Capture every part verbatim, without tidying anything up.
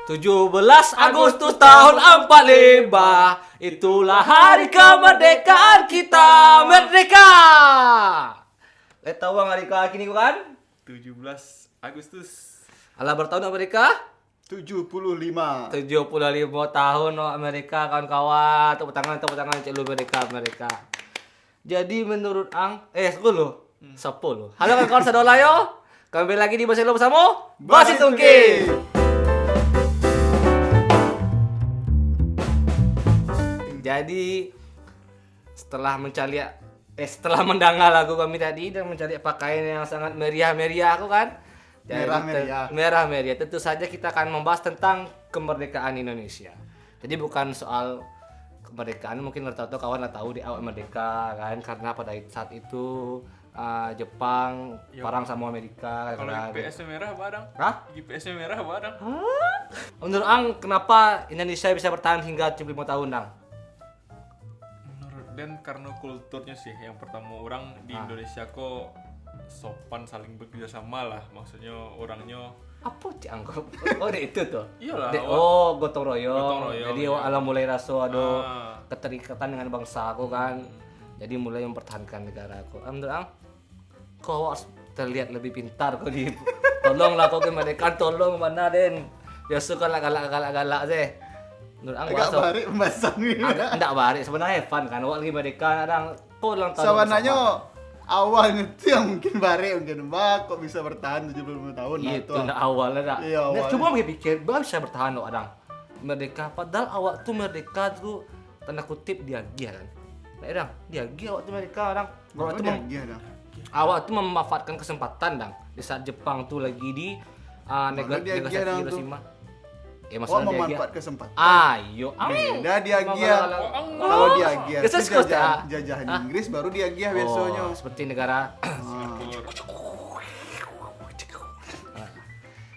Tujuh belas Agustus tahun empat lima, itulah hari kemerdekaan kita. Merdeka! Eh, tahu ang hari ka kini ko kan? Tujuh belas Agustus. Alah, bara tahun nak merdeka? Tujuh puluh lima. Tujuh puluh lima tahun awak merdeka, kawan-kawan. Tepuk tangan, tepuk tangan, cek lu merdeka, merdeka. Jadi, menurut ang, eh, sepuluh. Hmm. Sepuluh. Halo, kawan-kawan sadolayo. Kembali lagi di Baselo bersamo Basit Tungki. Jadi, setelah mencaliak, eh, setelah mendengar lagu kami tadi dan mencaliak pakaian yang sangat meriah-meriah aku kan. Jadi, merah-meriah. Merah-meriah. Tentu saja kita akan membahas tentang kemerdekaan Indonesia. Jadi, bukan soal kemerdekaan, mungkin rata-rata kawan lah tahu di awal merdeka kan, karena pada saat itu, ah, Jepang perang sama Amerika. Kalau kan. I P S-nya merah apa, Dang? Hah? I P S-nya merah apa, Dang? Hah? Menurut ang, kenapa Indonesia bisa bertahan hingga tujuh puluh lima tahun, Dang? Menurut den, karena kulturnya sih, yang pertama, orang di Indonesia ko sopan, saling bekerja sama lah, maksudnya orangnya. Apa cik anggap? Oh, dek itu tuh. Iyalah, dek, awak oh, gotong royong. Gotong royong. Jadi, iya, awak alah mulai raso ado keterikatan dengan bangsa aku kan. Hmm. Jadi, mulai mempertahankan negara aku. Ah, menurut ang? Kok awak terlihat lebih pintar kok di, tolonglah kok kemerdekaan, tolong mana den. Biasa galak-galak, galak-galak sih. Menurut ang agak bahaso barik pembahasan ni. Agak, ndak barik. Sebenarnya fun kan. Awak lagi merdeka, kadang kau ulang tahun. Sebenarnya awalnya tu yang mungkin barik, mungkin, bah, kok bisa bertahan tujuh puluh lima tahun lah. Iya, tu ndak awalnya dak. Iya, awalnya. Cuba pikir, bah, bisa bertahan awak, dang. Merdeka, padahal awak tu merdeka tu tanda kutip diagiah kan. Nah, dang, diagiah awak tu merdeka, dang. Awak tu mem-, awak tu memanfaatkan kesempatan, dang. Di saat Jepang tu lagi di, ah, negara, negara Hiroshima. Eh, masalah diagiah. Awak memanfaat kesempatan. Ah, iyo. Beda diagiah. Kalau diagiah tu jajahan, jajahan Inggris, baru diagiah biasonyo. Oh, seperti negara. Ah.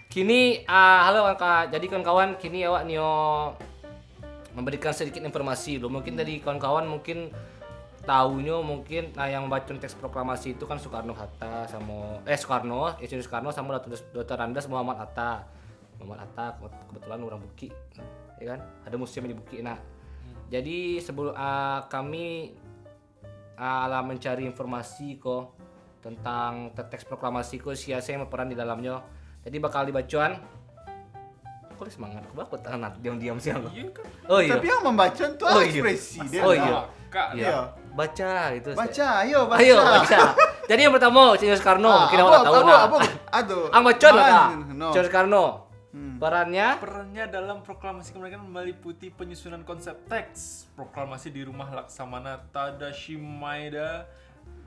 Kini, ah, halo, kawan-kawan. Jadi, kawan-kawan, kini awak nio memberikan sedikit informasi dulu. Mungkin dari kawan-kawan mungkin tahunyo mungkin, nah, yang baco teks proklamasi itu kan Soekarno Hatta samo, eh, Soekarno, Insinyur Soekarno samo Doktor, Doktor Andes Muhammad Hatta. Muhammad Hatta kebet-, kebetulan orang Bukik, ya kan? Ada museum di Bukik, nah. Hmm. Jadi sebelum, ah, kami ah, lah mancari informasi ko tentang te-, teks proklamasi ko, sia-sia yang berperan di dalamnyo. Jadi bakal dibacoan. Kok semangat? Kok aku tangan diam-diam siang? Iya kan? Oh, iya. Tapi yang membacoan tu ekspresi dia. Oh, iya. Kak, iya. Baca gitu. Baca, ayo baca. Ayo baca. Jadi yang pertama, Insinyur Soekarno. Ah, mungkin awak tahu lah. Ang bacoan lah, Kak. Insinyur Soekarno. Hmm. Perannya? Perannya dalam proklamasi kemerdekaan meliputi penyusunan konsep teks proklamasi di rumah Laksamana Tadashi Maeda,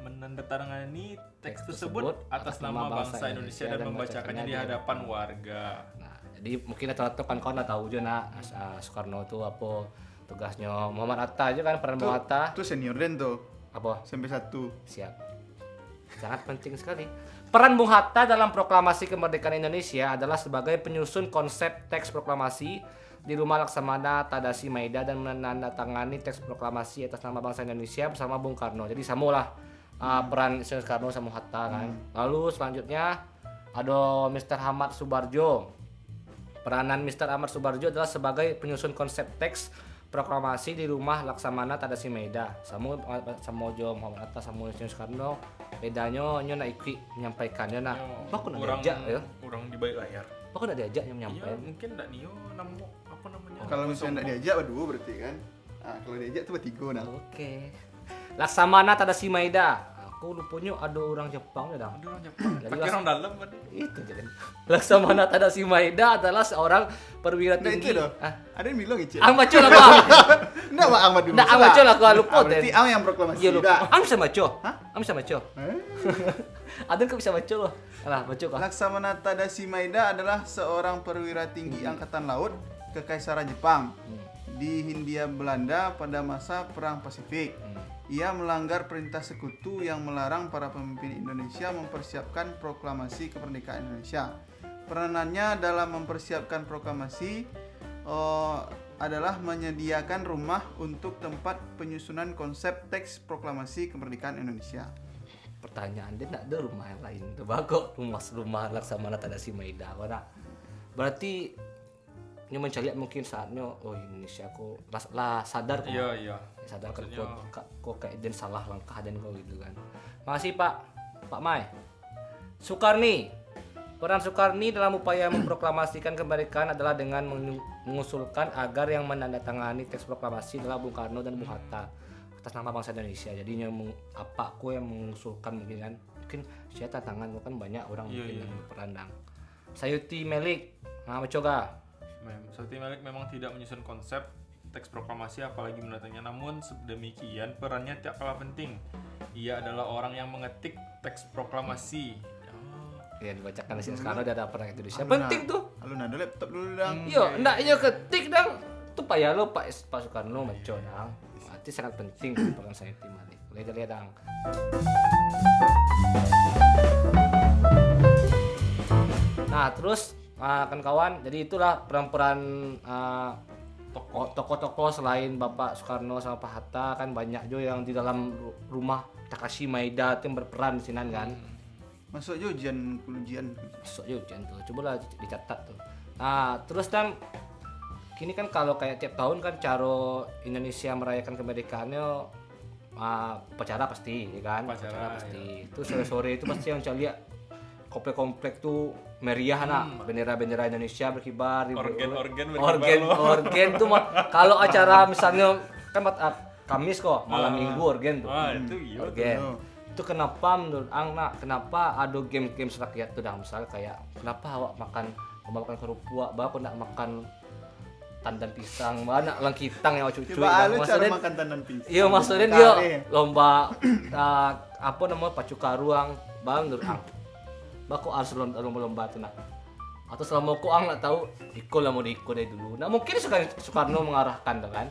menandatangani teks tersebut atas nama bangsa Indonesia dan membacakannya di hadapan warga. Nah, jadi mungkin rata-rata kawan-kawan lah tahu jo, nah, as-, ah, Soekarno tu apa tugasnyo. Muhammad Hatta aja kan, peran Muhammad Hatta. Tu senior den tu. Apa? S M P satu. Siap. Sangat penting sekali. Peran Bung Hatta dalam proklamasi kemerdekaan Indonesia adalah sebagai penyusun konsep teks proklamasi di rumah Laksamana Tadashi Maeda dan menandatangani teks proklamasi atas nama bangsa Indonesia bersama Bung Karno. Jadi, samolah, ah, peran Soekarno sama Hatta kan. Hmm. Lalu selanjutnya, ado Mister Ahmad Subarjo. Peranan Mister Ahmad Subarjo adalah sebagai penyusun konsep teks proklamasi di rumah Laksamana Tadashi Maeda. Samo, samo jo Muhammad Hatta, samo jo Soekarno. Bedanyo, nyo nak ikuik menyampaikan, nyo nak. Nyo, bako nak diajak, yo? Urang di balik layar. Bako nak diajak nyo menyampaikan. Iya, mungkin ndak nio namo, apa namanya? Kalau misalnya ndak diajak, baduo berarti kan? Ah, kalau diajak tu batigo nah. Oke. Laksamana Tadashi Maeda. Aku luponyo ado urang Jepang tu, dang. Ado urang Jepang. Pakai urang dalam tadi. Itu je kan. Laksamana Tadashi Maeda adalah seorang perwira tinggi. Nah, itu dah. Ah. Ada yang bilang, Icil. Ang baco lah, Bang. Ndak, Bang, Ang Madu. Ndak, Ang baco lah, aku lupo. Ah, berarti Ang yang proklamasi. Iya, lupo. Ang bisa baco. Hah? Ang bisa baco. Eh? Ada kau bisa baco loh. Alah, baco kau. Laksamana Tadashi Maeda adalah seorang perwira tinggi Angkatan Laut Kekaisaran Jepang di Hindia Belanda pada masa Perang Pasifik. Hmm. Ia melanggar perintah sekutu yang melarang para pemimpin Indonesia mempersiapkan proklamasi kemerdekaan Indonesia. Peranannya dalam mempersiapkan proklamasi, eh, adalah menyediakan rumah untuk tempat penyusunan konsep teks proklamasi kemerdekaan Indonesia. Pertanyaan dia, ndak ada rumah yang lain tu. Bako rumah, rumah Laksamana Tadashi Maeda ko nak. Berarti nyo mancaliak mungkin saatnyo, "Oh, Indonesia ko lah, lah sadar ko." Iyo, iyo. Sadar kan, maksudnyo ko, ka-, ko kayak den salah langkah den ko gitu kan. Makasih, Pak. Pak Mai. Sukarni. Peran Sukarni dalam upaya memproklamasikan kemerdekaan adalah dengan mengu-, mengusulkan agar yang menandatangani teks proklamasi adalah Bung Karno dan Bung Hatta, atas nama bangsa Indonesia. Jadi, nyo meng-, apak ko yang mengusulkan mungkin kan. Mungkin sia tantangan ko kan banyak orang. Iyo, mungkin iyo, yang iyo. Berperan dang. Sayuti Melik. Nah, baco ga? Mem-, Sayuti Melik memang tidak menyusun konsep teks proklamasi, apalagi menandatangani. Namun, se-, demikian, perannya tak kalah penting. Ia adalah orang yang mengetik teks proklamasi. Oh. Ya, dibacakan di sini. Dulu. Sekarang udah ada apa itu di sini. Alun, penting nah. Tuh. Alun ado laptop dulu, dang. Hmm. Yo, ndak iyo ketik, dang. Tu payah lo Pak S-, Pak Soekarno baco, dang. Berarti sangat penting peran Sayuti Melik. Boleh dilihat, dang. Nah, terus, ah, kawan-kawan, jadi itulah peran-peran, ah, tokoh-tokoh selain Bapak Soekarno sama Pak Hatta, kan banyak jo yang di dalam ru-, rumah Takashi Maeda tu yang berperan di sinan kan. Hmm. Masuk jo ujian, ujian. Masuk jo ujian tu. Cubolah dicatat tu. Nah, terus kan, kini kan kalau kayak tiap tahun kan caro Indonesia merayakan kemerdekaannyo, ah, upacara pasti, ya kan? Upacara, upacara pasti. Ya. Itu sore-sore itu pasti yang caliak komplek-komplek tu meriah nak. Hmm. Bendera-bendera Indonesia berkibar, ribu-, orgen, orgen berkibar orgen, loh. Orgen tu mah, kalau acara misalnya kan mat-, ah, Kamis ko, malam, ah, Minggu orgen tu. Ah, itu iya orgen. Betul. Itu kenapa menurut ang nak, kenapa ado game-game rakyat tu dah, misal kayak kenapa awak makan, makan kerupuak, bah kok nak makan tandan pisang, bah nak langkitang yang cucuk. Cubo lah, lo maksudnya, cara makan tandan pisang. Iya, maksudnya dia lomba, ah, apa nama, pacu karuang, bah menurut ang. Bah kok harus lom-, lomba-lomba tu nak. Atau selama ko ang nak tahu, iko lah mau di iko dari dulu. Nah, mungkin Soekar-, Soekarno mengarahkan tu kan.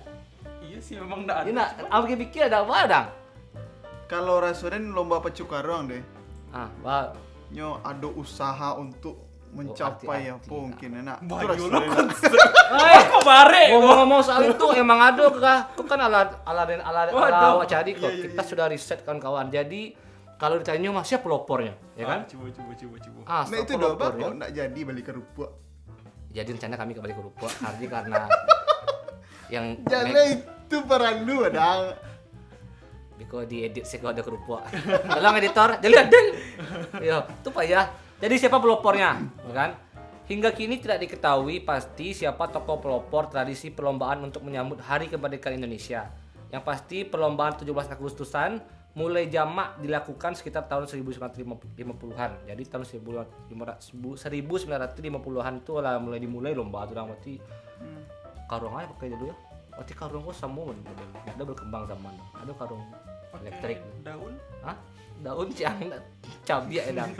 Iya sih, memang ndak ada. Iya, nak, cuman ang pikir-pikir ada apa, dang? Kalau raso den lomba pacu karuang deh. Ah, ba- Nyo ado usaha untuk mencapai apa mungkin, nak. Bayu lo konsep. Eh, kok barek? Ngomong-ngomong soal itu, emang ado kah? Itu kan ala, ala den, ala, ala awak cari kok. Waduh. Iya, iya, iya. Kita sudah riset, kawan-kawan. Jadi, kalau ditanyo mah, siapa pelopornya, ya kan? Ah, cubo, cubo, cubo, cubo. Ah, siapa pelopornya? Nah, itu dah, bah kok ndak jadi bali kerupuak. Jadi rencana kami ka bali kerupuak, tapi karena yang jaleh itu paralu, dang. Biko diedit sih kalau ada kerupuak. Tolong editor, jadi ada. Yo, tu payah. Jadi siapa pelopornya, ya kan? Hingga kini tidak diketahui pasti siapa tokoh pelopor tradisi perlombaan untuk menyambut Hari Kemerdekaan Indonesia. Yang pasti, perlombaan tujuh belas Agustusan mulai jamak dilakukan sekitar tahun seribu sembilan ratus lima puluhan. Jadi, tahun seribu lima ratus, seribu sembilan ratus lima puluhan tu lah mulai dimulai lomba tu, dang. Berarti, hmm, karuang aja pakai dulu ya. Berarti karuang ko samo model. Ndak ado berkembang zaman. Ado karuang elektrik. Pakai daun? Hah? Daun ciang, cabiak ya, dang.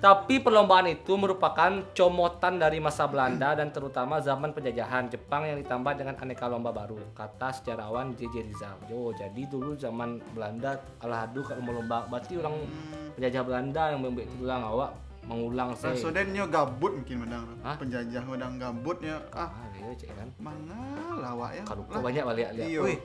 Tapi perlombaan itu merupakan comotan dari masa Belanda dan terutama zaman penjajahan Jepang yang ditambah dengan aneka lomba baru, kata sejarawan J J Rizal. Yo, jadi dulu zaman Belanda, alah ado ka lomba-lomba. Berarti urang, hmm, penjajah Belanda yang mambuek itu, dang, awak mangulang se. Raso den nyo gabut mungkin, madang. Hah? Penjajah madang gabut nyo. Ah, iyo, cek kan. Mangalah awak ya. Karupuak banyak baliak-liak. Iyo. Wih,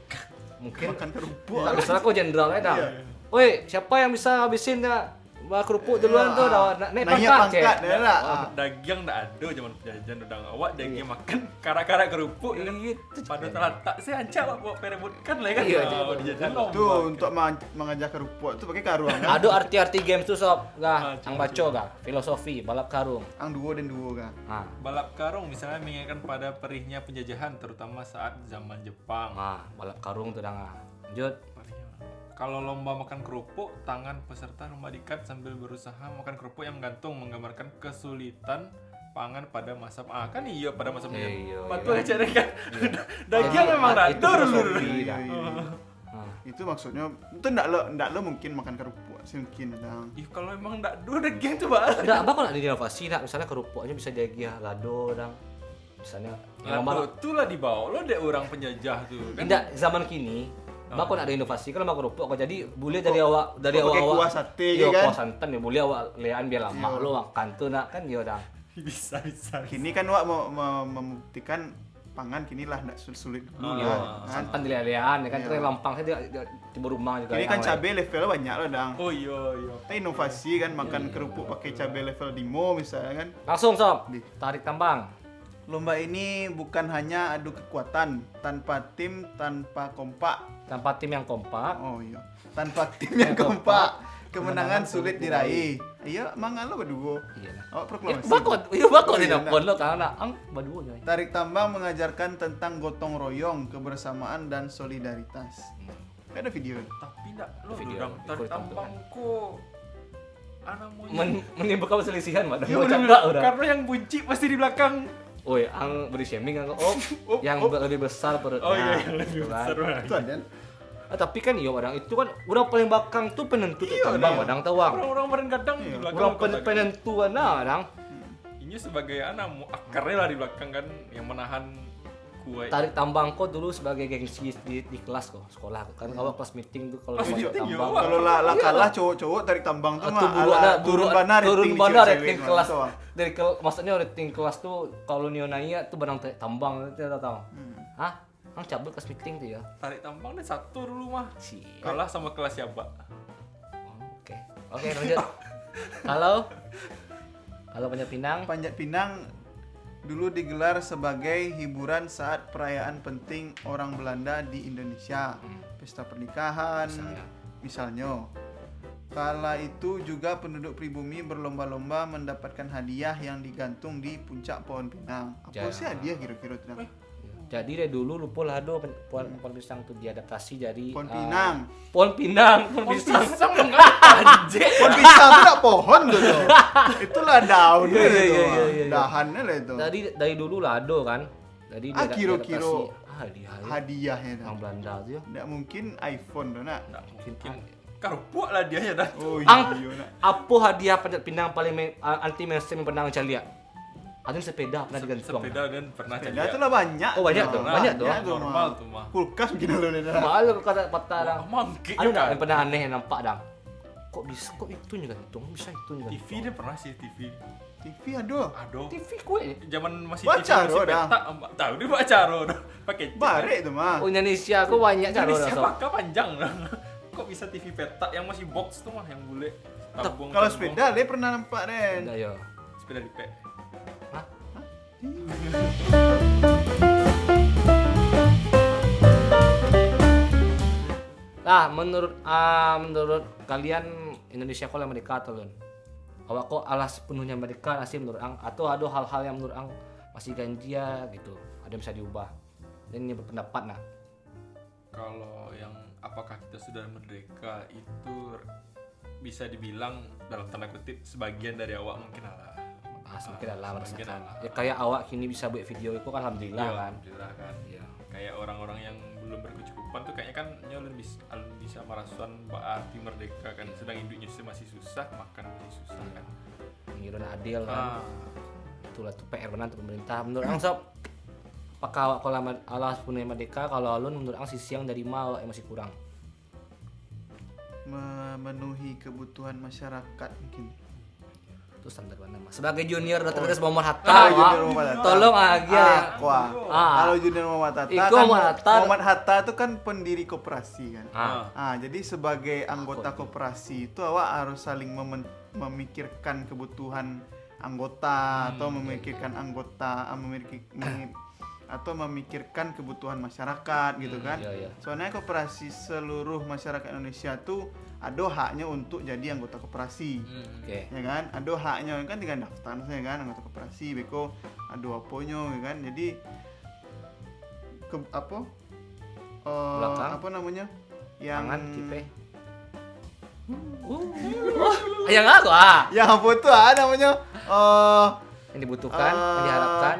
mungkin makan karupuak. Ndak bisa ko jenderal, eh, dang. Iyo. Woi, siapa yang bisa habisin, dah? Bah, kerupuk duluan tu dah, nak naik pangkat, cek. Naik pangkat dah lah. Ah. Dagiang ndak ado zaman penjajahan, dang. Awak dagiang makan karak-karak kerupuk, kan? Iyo, tu. Pado talatak, se rancak awak buat perebutkan lah, kan? Iyo, oh, tu. Dijajah lomba. Tu, untuk ma-, mangaja kerupuk tu pakai karuang, kan? Ado arti-arti games tu, sob. Gah, ah, ang baco gah. Filosofi, balap karung. Ang duo dan duo gah. Ha. Balap karung misalnya mengingatkan pada perihnya penjajahan, terutama saat zaman Jepang. Ha, balap karung tu, dang, ah. Lanjut. Kalau lomba makan kerupuk, tangan peserta lomba diikat sambil berusaha makan kerupuk yang menggantung, menggambarkan kesulitan pangan pada masa, ah, kan iyo, pada masa penjajahan. Iyo, iyo. Betul aja deh, kan? Iyo. Dagiang memang rado dulu. Itu filosofi dah. Iyo, iyo, iyo. Ha. Itu maksudnyo, itu ndak lo, ndak lo mungkin makan kerupuk, sih mungkin, dang. Ih, kalau emang ndak ado dagiang tu, bah. Ndak, abah kok nak diinovasi, nak, misalnya kerupuknyo bisa diagiah lado, dang. Misalnya, lado tu lah dibawa lo dek urang penjajah tu, kan? Indak, zaman kini, ah, bako nak ada inovasi, kan lomba kerupuk ko. Jadi, buliah dari awak, dari awak-awak, pakai kuah sate, iyo, kan? Kuah santan, yo, buliah awak lean biar lamak lo makan tu nak, kan, yo, dang. Bisa, bisa, bisa. Kini kan awak me-, me-, membuktikan pangan kini lah ndak sulit-sulit dulu lah, kan? Santan dilea-lean, ya kan? Iyo. Terus lampang saja di, di, di rumah juga. Kini kan cabe level banyak lah, dang. Oh, iyo, iyo. Kita inovasi kan, makan kerupuk pakai cabe level limo misalnya kan. Langsung, sob. Tarik tambang. Lomba ini bukan hanya adu kekuatan, tanpa tim, tanpa kompak. Tanpa tim yang kompak. Oh, iya. Tanpa tim yang kompak, kemenangan sulit diraih. Iya, mangalo baduo. Iyalah. Awak proklamasi. Bakot, iya, bakot. Iya, tidak nak. Pon lo, karena ang baduo je. Tarik tambang mengajarkan tentang gotong royong, kebersamaan, dan solidaritas. Hmm. Kan ada video. Tapi ndak lo, video, dang, tarik tambang ko, ah, namonyo, men-, menimbulkan perselisihan, Mak. Yo, benar. Karena yang buncik pasti di belakang. Oi, ang body shaming ang, oh, yang lebih besar perutnya. Oh, iya, yang lebih besar, Mak. Itu ada. Ah, tapi kan, iyo, urang itu kan, urang paling bakang tu penentu tarik tambang, urang tahu, ang. Urang-urang paling gadang di belakang. Urang pen-, penentu, nah, urang. Inyo sebagai, ah, namonyo, akarnya lah di belakang kan, yang menahan kuat. Tarik tambang ko dulu sebagai gengsi di, di kelas ko, sekolah ko. Kan awak kelas meeting tu kalau tarik tambang. Kalau lah, lah kalah cowok-cowok tarik tambang tu mah, buruak, alah, turun bana rating kelas. Dari kel-, maksudnya rating kelas tu kalau nio naik tu barang tarik tambang tu, tahu. Hmm. Hah? Ang cabut kelas meeting tu, ya? Tarik tambang ni satu dulu mah. Kalah sama kelas Yabak. Oh, oke. Oke, lanjut. Kalau, kalau Panjat Pinang? Panjat Pinang dulu digelar sebagai hiburan saat perayaan penting orang Belanda di Indonesia. Hmm. Pesta pernikahan, misalnya. Kala itu juga penduduk pribumi berlomba-lomba mendapatkan hadiah yang digantung di puncak pohon pinang. Apo sih hadiah kiro-kiro tu, Dang? Jadi dari dulu lupo lah ado pen-, pohon, pohon pisang tu diadaptasi jadi, pohon pinang. Pohon pinang, pohon pisang. Pohon pisang, anjing. Pohon pisang tu dak pohon tu, tu. Itulah daun tu. Iya, iya, iya. Dahannya lah itu. Jadi dari dulu lah ado kan. Jadi diadaptasi. Kiro-kiro hadiah, ya. Hadiahnya tu. Orang Belanda tu, ya. Ndak mungkin iPhone tu, nak. Ndak mungkin. Karupuak lah hadiahnya dah. Oh, iya, nak. Apo hadiah Panjat Pinang paling me-, anti mainstream yang pernah ang caliak? Ado sepeda pernah digantung. Sepeda kan pernah caliak. Sepeda tu lah banyak. Oh, banyak tu. Banyak tu. Normal tu mah. Kulkas mungkin ado ni dah. Malah kulkas patah dah. Ado ndak yang pernah aneh nampak, Dang? Kok bisa, kok itu nyo gantung? Bisa itu nyo gantung? T V dia pernah sih, T V. T V ado. Ado. T V kuat. Zaman masih T V masih petak, tahu dia buat caro dah. Pakai chip. Barek tu mah. Oh, Indonesia ko banyak caro dah. Indonesia baka panjang dah. Kok bisa T V petak yang masih box tu mah, yang bulek. Tabung. Kalau sepeda, dia pernah nampak, Den. Sepeda, yo. Sepeda lipat. Hah? Lah, menurut, ah, menurut kalian Indonesia ko lah merdeka atau belum? Awak ko alah sepenuhnya merdeka lah sih menurut ang, atau ado hal-hal yang menurut ang masih ganjia gitu, ado yang bisa diubah? Dan ini berpendapat nah. Kalau yang apakah kita sudah merdeka itu bisa dibilang dalam tanda kutip sebagian dari awak mungkin alah. Ah, sebagian alah merasakan. Ya, kayak awak kini bisa buat video itu kan alhamdulillah kan. Alhamdulillah kan. Iya. Kayak orang-orang yang belum berkecukupan tuh kayaknya kan nyo alun bis-, alun bisa marasoan ba arti merdeka kan. Sedang hidupnya masih susah, makan masih susah kan. Ngiruan adil kan. Itulah tu P R benar tu pemerintah. Menurut ang, Sob, apakah awak kalau alah sepenuhnya merdeka, kalau alun menurut ang sisi yang dari ma awak yang masih kurang? Memenuhi kebutuhan masyarakat mungkin. Itu standar bana mah. Sebagai junior Doktor Muhammad Hatta, tolong agiah. Kalau junior Muhammad Hatta kan, Muhammad Hatta tu kan pendiri koperasi kan. Ah, jadi sebagai anggota koperasi itu awak harus saling memen-, memikirkan kebutuhan anggota atau memikirkan anggota, ah, memiliki, memi-, atau memikirkan kebutuhan masyarakat gitu kan. Soalnya koperasi seluruh masyarakat Indonesia tu ado haknya untuk jadi anggota koperasi. Ya kan? Ado haknya kan, tinggal daftar saja kan anggota koperasi, beko ado aponyo ya kan. Jadi ke, apo? Eh, apo namonyo? Yang tangan, kipeh. Uh, yang apo tu, ah, namonyo? Eh, yang dibutuhkan, yang diharapkan.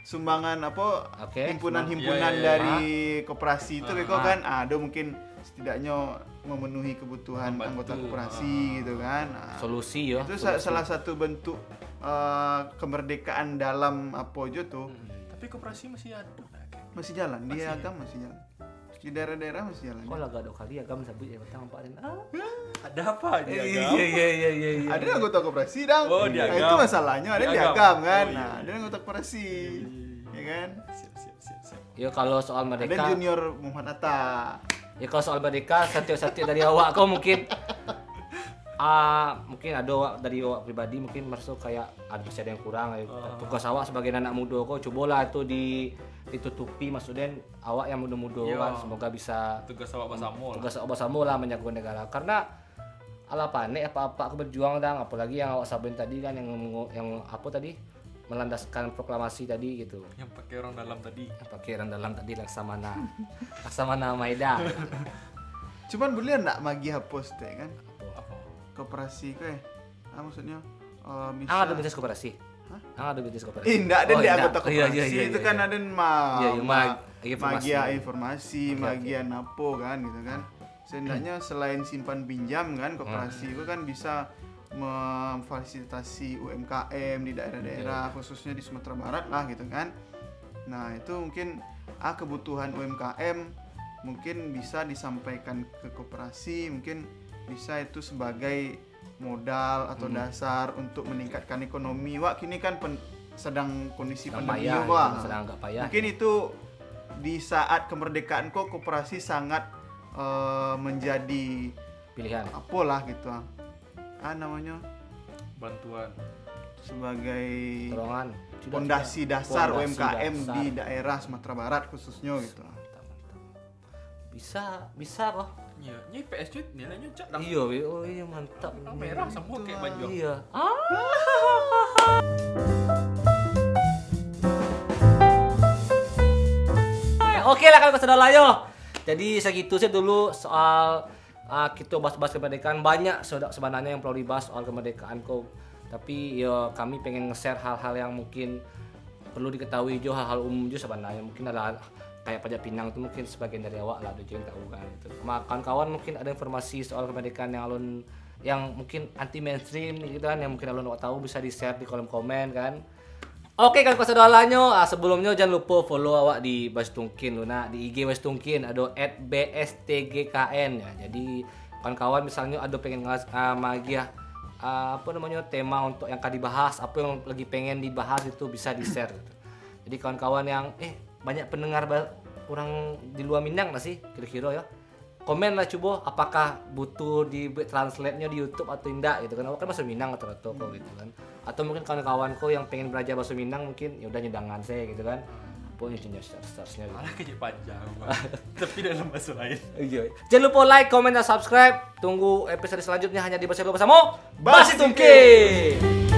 Sumbangan apo? Himpunan-himpunan dari koperasi tu beko kan. Ah, ado mungkin setidaknya memenuhi kebutuhan anggota koperasi gitu kan. Ah, solusi yo. Itu sa-, salah satu bentuk, eh, kemerdekaan dalam apo jo tu. Tapi koperasi masih ado. Masih jalan, di Agam masih jalan. Di daerah-daerah masih jalan. Kok lah gak dua kali Agam sabut ya, petang empat dan, ah. Ada apa aja, Agam? Iya, iya, iya, iya, iya. Ada anggota koperasi, Dang. Oh, di Agam. Nah, itu masalahnya, ada di Agam kan. Nah, ada anggota koperasi. Ya kan? Siap, siap, siap, siap. Ya, kalau soal merdeka. Ada junior Muhammad Hatta. Ya, kalau soal merdeka, setiap-setiap dari awak kau mungkin Ah, mungkin ado awak, dari awak pribadi mungkin maraso kayak ada, masih ada yang kurang, eh. Ah. Tugas awak sabagai anak mudo ko, cubolah tu di, ditutupi, maksudnya awak yang mudo-mudo Iyo. kan, semoga bisa Tugas awak basamo lah. tugas awak basamo lah manjago negara. Karena alah panek apak-apak ko berjuang, dang, apalagi yang awak sabuik tadi kan, yang mengo-, yang apo tadi, melandaskan proklamasi tadi gitu. Yang pakai orang dalam tadi. Yang pakai orang dalam tadi, Laksamana. Laksamana Maeda. Cuman buliah ndak magiah apo stek kan? Apo? Koperasi ko, eh. Ah, maksudnya, eh, Ang ado bisa bisnis koperasi? Hah? Ang ado bisnis koperasi? Eh, ndak ada Oh, di indak. anggota Iya, iya, koperasi. iya, Itu iya, kan iya. ada ma-, Iya, iya, ma-, mag-, iya, informasi. magiah informasi, Oke, oke. magiah napo kan, gitu kan. Setidaknya selain simpan pinjam kan, koperasi Hmm. itu kan bisa memfasilitasi U M K M di daerah-daerah, Iya. khususnya di Sumatera Barat lah gitu kan. Nah, itu mungkin, ah, kebutuhan U M K M mungkin bisa disampaikan ke koperasi, mungkin bisa itu sebagai modal atau Hmm. dasar untuk meningkatkan ekonomi. Wak, kini kan pen-, sedang kondisi Sedang pandemi payah, wak. gitu, sedang agak payah, Mungkin ya. itu di saat kemerdekaan ko, koperasi sangat, eh, menjadi Pilihan. apolah gitu, ah. Ah, namanya Bantuan. sebagai Dorongan. Tidak, pondasi tidak. dasar Pondasi U M K M dasar. di daerah Sumatera Barat khususnya gitu. Mantap, mantap. Bisa, bisa kok. Iya, ini P S C nilainya cak dah. Iya, wi-, oh iya, mantap. Ah, merah sama Itu kayak lah. baju. Iya. Ah. Oke lah kalau saudara yo. Jadi segitu sih dulu soal, ah, kita bahas-bahas kemerdekaan. Banyak seba-, sebenarnya yang perlu dibahas soal kemerdekaan ko. Tapi yo kami pengen nge-share hal-hal yang mungkin perlu diketahui jo, hal-hal umum jo sebenarnya. Mungkin adalah kayak pajak pinang tu mungkin sebagian dari awak lah, ado jo yang tahu kan gitu. Sama kawan-kawan mungkin ada informasi soal kemerdekaan yang alun, yang mungkin anti mainstream gitu kan, yang mungkin alun awak tahu bisa di-share di kolom komen kan. Oke, kawan-kawan saudaranyo, ah, sebelumnyo jangan lupo follow awak di Bas Tungkin lu nak, di I G Bas Tungkin, ado at B S T G K N ya. Jadi kawan-kawan misalnyo ado pengen ngas-, ah, magiah, ah, apo namonyo, tema untuk yang ka dibahas, apo yang lagi pengen dibahas itu bisa di-share gitu. Jadi kawan-kawan yang, eh, banyak pendengar ba-, urang di lua Minang lah sih, kiro-kiro ya. Komen lah cubo, apakah butuh dibuat translate-nyo di YouTube atau indak gitu kan. Awak kan baso Minang rato-rato ko gitu kan. Atau mungkin kawan-kawan ko yang pengen belajar baso Minang mungkin ya udah nyo dangan se gitu kan. Apo nyo search-search-nyo gitu. Alah, kecil panjang, Bang. Tapi dalam bahasa lain. Iya. Jangan lupa like, comment, dan subscribe. Tunggu episode selanjutnya hanya di Basi Basamo. Basi Tungkin.